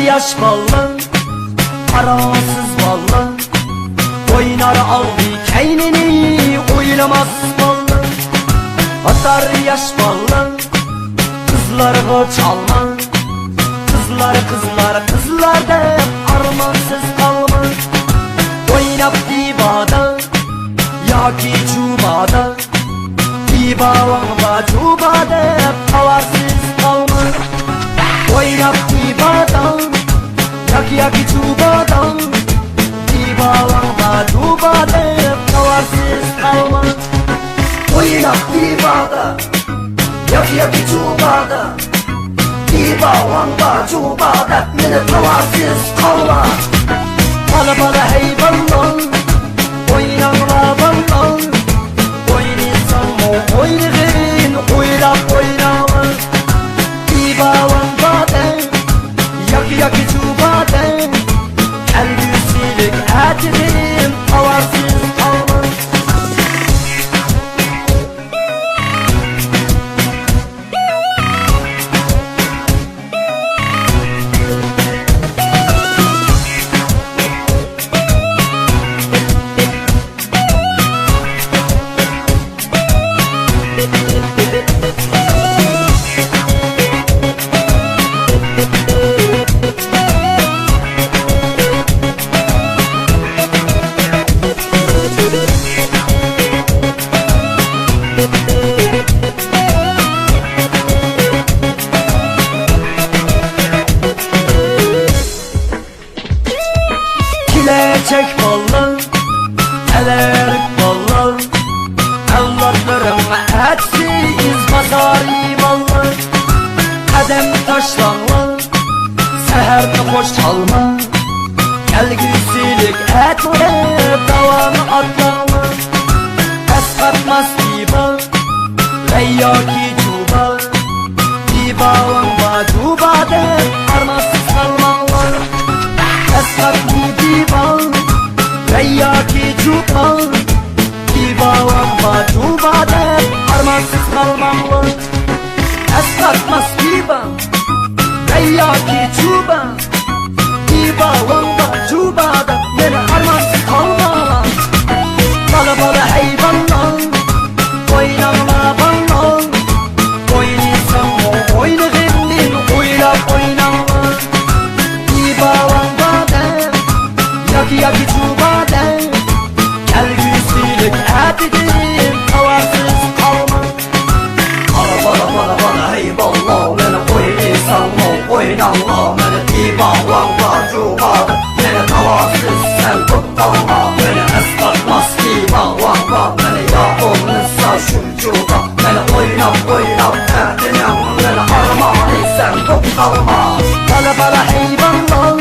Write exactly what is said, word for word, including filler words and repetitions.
ياش بالىلار، قاراسىز بالىلار، ئوينار ئالدى كەينىنى ئويلىماس بالىلار. ئاتار ياش بالىلار، قىزلارغا چالما. قىزلار، قىزلار، قىزلار دەپ ئارمانسىز قالما. ئويناپ دىۋادا ياكى چۇبادا، دىۋاڭ بار چۇبا دەپ تاۋارسىز قالما. ئويناپ دىۋادا ياكى، ياكى چۇبادا، دىۋاڭ بار چۇبا دەپ تاۋارسىز قالما. ئويناپ دىۋادا ياكى، ياكى چۇبادا، دىۋاڭ بار چۇبا دەپ مېنى تاۋارسىز قالما. بالا، بالا، ھەي بالىلار، ئويناڭلار بالىلار. ئوينىساڭمۇ ئوينىغىن، ئويلاپ ئويناڭلار. دىۋاڭ بار دەپ ياكى، ياكى چۇبا دەپ، كەلگۈسىلىك ئەتىدىن تاۋارسىز قالما. كېلەچەك بالىلار، كېلەرلىك بالىلار، ئەۋلادلىرىڭ ئەتىسى ئىز باسار ئىمانلار. قەدەم تاشلاڭلار، سەھەرنى خوش چالما، كەلگۈسىلىك ئەتىگە داۋامى ئاتلاڭلار. ئەسقاتماس دىۋا ۋە ياكى چۇبا، دىۋاڭ بار چۇبا دەپ ئارمانسىز قالماڭلار. ئەسقاتماس دىۋا ۋە ياكى چۇبا، دىۋاڭ بار چۇبا دەپ ئارمانسىز قالماڭلار. ئەسقاتماس دىۋا ۋە ياكى چۇبا، دىۋاڭ بار چۇبا دەپ مېنى ئارمانسىز قالماڭلار. بالا، بالا، ھەي بالىلار، ئويناڭلار بالىلار. ئوينىساڭمۇ ئوينىغىنىڭ ئويلاپ ئويناڭلار. دىۋاڭ بار دەپ ياكى، ياكى چۇبا دەپ، كەلگۈسىلىك ئەتىدىن تاۋارسىز قالما. بالا، بالا، بالا، بالا، ھەي بالىلار، مېنى ئوينىساڭلار ئويناڭلار، مېنى دىۋاڭ بار چۇبا دەپ، مېنى تاۋارسىز سەن تۇتقانلار، مېنى ئەسقاتماس دىۋاڭ بار، مېنى يا بولمىسا شۇنچۇقا، مېنى ئويناپ، ئويناپ ئەتىنىڭ، مېنى ئارمانى سەن تۇتقانلار. بالا، بالا، ھەي بالىلار،